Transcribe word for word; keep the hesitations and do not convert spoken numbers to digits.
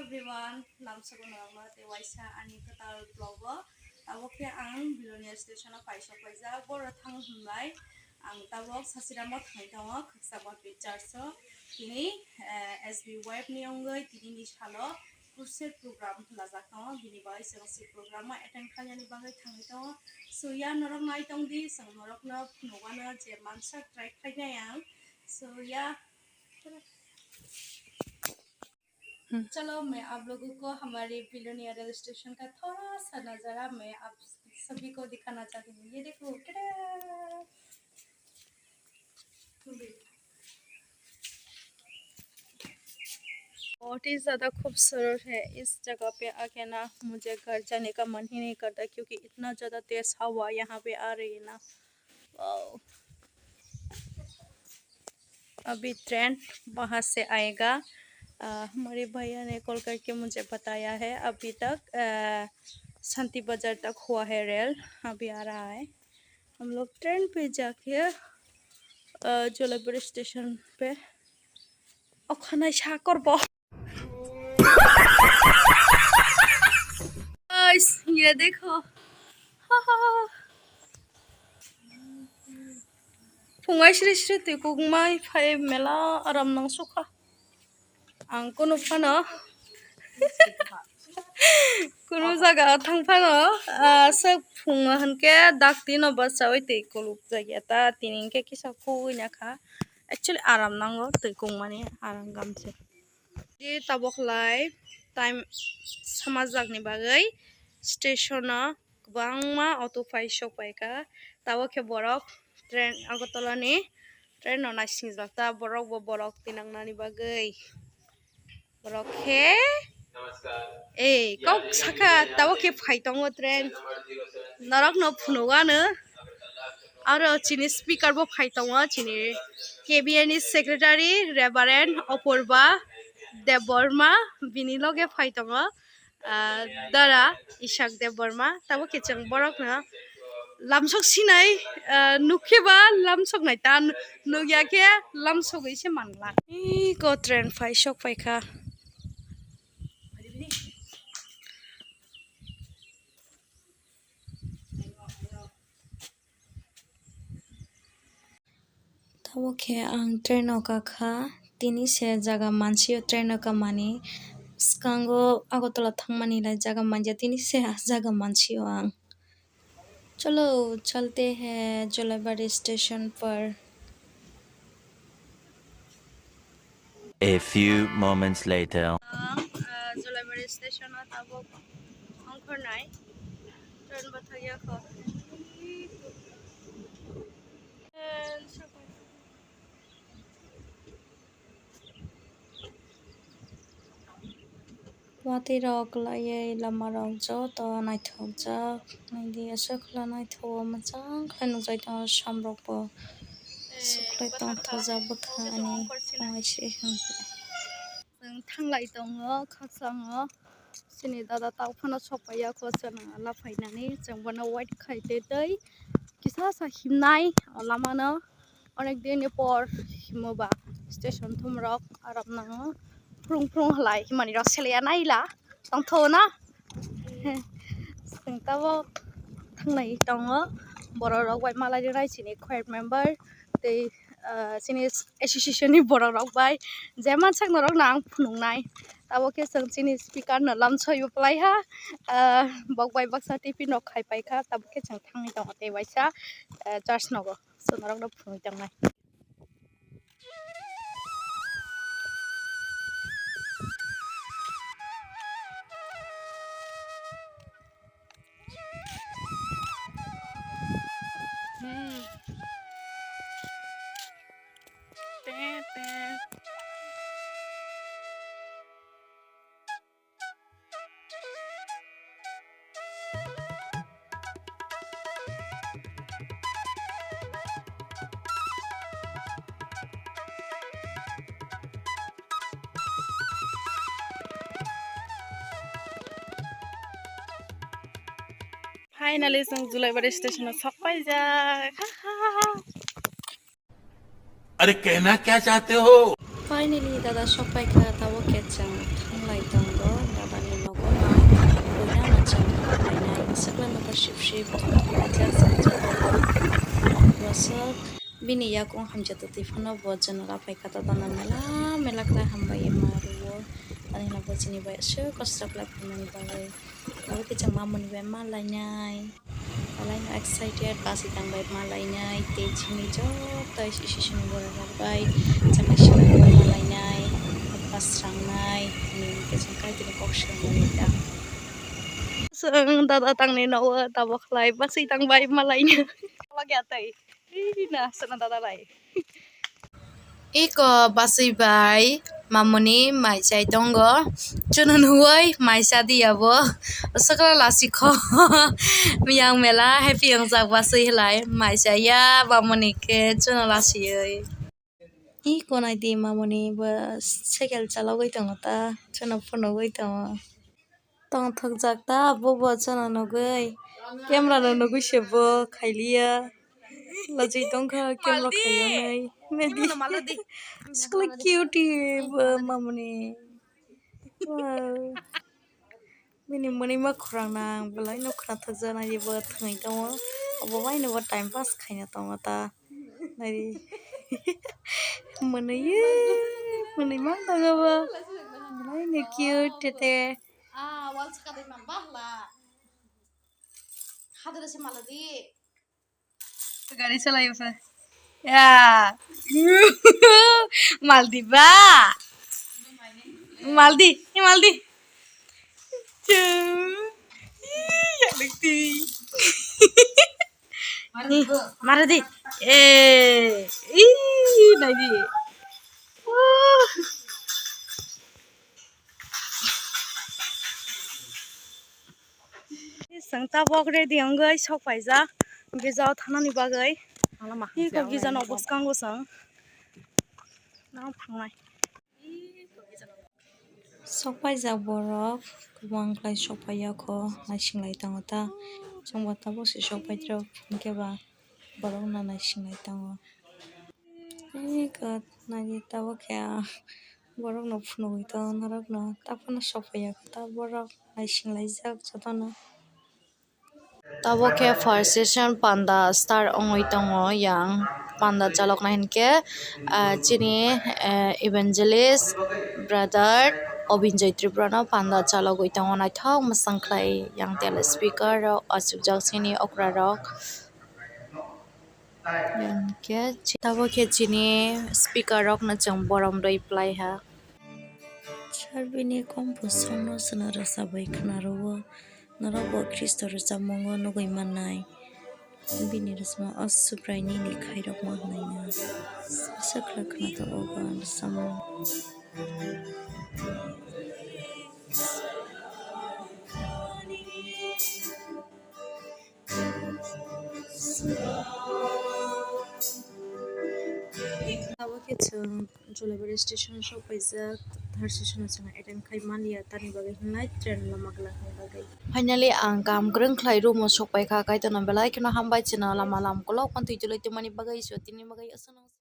Everyone, lamsogo norokno tei waisa ani kwtal vlog o. Abo khe ang Belonia station o paisok paijak, boro thang hwnbai ang tabok Sasiramo thangwi tongo, Khakchangma Baptist Church o. Tini, eh, S B Y F ni wngwi tini ni salo crusade program lajak tongo, bini bagwi chwng se program o attend khlainani bagwi thangwi tongo. So ya norok nai tong di, chwng norokno phunugano je mansa try khlainai ang. So ya. चलो, मैं आप लोगों को हमारे Belonia rail station का थोड़ा सा नज़ारा मैं आप सभी को दिखाना चाहती हूँ। ये देखो, टडा! बहुत ही ज़्यादा खूबसूरत है। इस जगह पे आके ना मुझे घर जाने का मन ही नहीं करता, क्योंकि इतना ज़्यादा तेज़ हवा यहाँ पे आ रही है ना। वाओ। अभी ट्रेन वहाँ से आएगा। अ, हमारे भैया ने कॉल करके मुझे बताया है, अभी तक, अ, शांति बाजार तक हुआ है रेल, अभी आ रहा है। हम लोग ट्रेन पे जाके, अ, जोलाईबाड़ी स्टेशन पे अखानाय सा करबो। Guys, ये देखो। Phungai sri sri twi kukmai phai mela aram nang sukha. Ang kunu phano, kunu jaga thang phano, ah, sak phungo hwnkhe dak tino bachaui twi kuluk jagya ta tini hwnkhe kisa khugui nakha. Actually aram nango twi kukmani aram gamse. Di tabok lai time samajak ni bagwi station o kwbangma auto phai sok pai kha. Tabok khe borok train Agartala ni train no naising jak ta, borok bo borok tinang nani bagwi. Borok khe ei kok saka tabok khe phai tongo train, norok no phunugo ano. Aro chini speaker bo phai tongo, chini K B A ni secretary Reverend Apurba Debbarma bini loge phai tongo, ah, Dara Ishak Debbarma. Tabok khe chwng borokno lamsok sinai, ah, nukhe ba lamsok nai ta nukya khe lamsogwi se manla. Iko train phai sok phai kha. Tabok khe ang train o kakha, tini se jaga mansio train o kamani. Swkango Agartala thangmani lai jaga manja, tini se ah jaga mansio ang. Chalo, chalte hai Jolaibari station par. A few moments later. Ang, ah, Jolaibari station o tabok ongkhornai. Train bo thangya kho. Watwi rok kwlaiwi lama rok joto naithokjak. Naidi aswk khe naithogo, mwchang khe nukjai tongo, sam rok bo aswk khe tongthokjak bwkha ani. Chwng thanglai tongo khakchang o. Chini dada tok phano sok paiya kho chwng laphainani, chwng bono wait khai tei tei kisa sa himnai o lama no. Onek din ni por himo ba station thum rok aram nango. Phrung phrung halai himani rok seleya naila tongthogo na. Chwng tabok thanglai tongo, borok rok bai malai rinai chini choir member tei, ah, chini association ni borok rok bai je mansak norok no ang phunuknai. Tabok khe chwng chini speaker no lamsoi bo phlai ha, ah, bok bai baksa tiffin rok khai pai kha, tabok khe chwng thangwi tongo tei waisa, ah, church nogo. Chwng norokno phunui tongnai. Hmm. Teh, teh. Finally, chwng Julaibari station o sokpaijak. अरे कहना क्या चाहते हो? Finally, dada sokpai kha, tabok khe chwng thanglai tongo. Trip thangkha kaisa sachwk bwswk bini yakung hamjakya twi phano bo chwngno laphai kha, totano mela mela khlai hambai ma rwo. Ani hwnba bo chini bai aswk kosto khlai phaimani bagwi. Abo khe chwng mamoni bai ma lainai. Malaino excited, bus tang bai ma lainai, tei chini joto isi sini borok rok bai chakla simi bai ma lainai, bus srangnai, tini hwnkhe chwng Kaitorni kok swngnai da. Chwng dada tangni nogo tabok khlai bus tang bai ma lainai. Tabok ya tei. Ih, na, sana dada lai. Iko basui bai mamoni mai chai tongo. Chwno nuwai mai cha di abo. Sakla lasi kho. Miyang mela happy wngjak basui hilai mai cha ya mamoni khe chwno lasioi. Iko nai di mamoni bo cycle chalogwi tongo ta. Chwno phunugwi tongo. Tongthokjak ta, abo bo chwngno nugwi, camera no nugwi se bo khailiya. Lajui tongkha camera khaiya nai. Nai di. Sikla cute bo mamoni. Wow. Bini mwnwi ma khorang nang belai no khwnathokjak nai bo thwngwi tongo. Obo bai no bo time pass khaina tongo ta. Nai di. Mwnwi, mwnwi mang tongo bo. Belai no cute tete. Ah, wal saka de man bahla. Hadra se mala di. Gari chalai usa. Ya. Maldi ba. Maldi, maldi. Chu. Ih, ya lukti. Ni, mara di. Eh, ih, nai di. Uh. Chwng tabok ready wngwi sok paijak, gija o thanani bagwi. Iko gija no bwskango chwng. Nang thangnai. Sok paijak borok kwbang khlai sok paiya kho, naising lai tongo ta. Chwng bo tabok se sok pai rok, hwnkhe ba borok no naising lai tongo. Iko nai di tabok khe borok no phunugwi tongo norok no, ta phano sok paiya kho ta borok naising laijak jotono. Tabok khe first session panda start wngwi tongo yang panda chaloknai hinkhe, ah, chini, eh, evangelist brother Obinjoy Tripura no panda chalogwi tongo, naithok mwchang khlai yang tel speaker rok achukjak chini okra rok. Yang khe chi-, tabok khe chini speaker rokno chwng borom rwi phlai ha. Sarbini kom bwswkno chwngno rwchapwi khna rwo, norok bo Khristo rwchapmungo nugwi mannai. Bini rwchapmung o Subrai nini khairokma hwnwi no swkra khna tongo o rwchapmung. Abo khe chwng Jolaibari station o sok paijak, third station o chwng attend khai manliya, tamni bagwi hinlai train lama kwlangni bagwi. Finally, ang kam kwrwng khlai room o sok paikha, Kaitorno belai kheno hambai, chwngno lama lam kolok phan twi tolwi tongmani bagwi, so tini bagwi aswkno.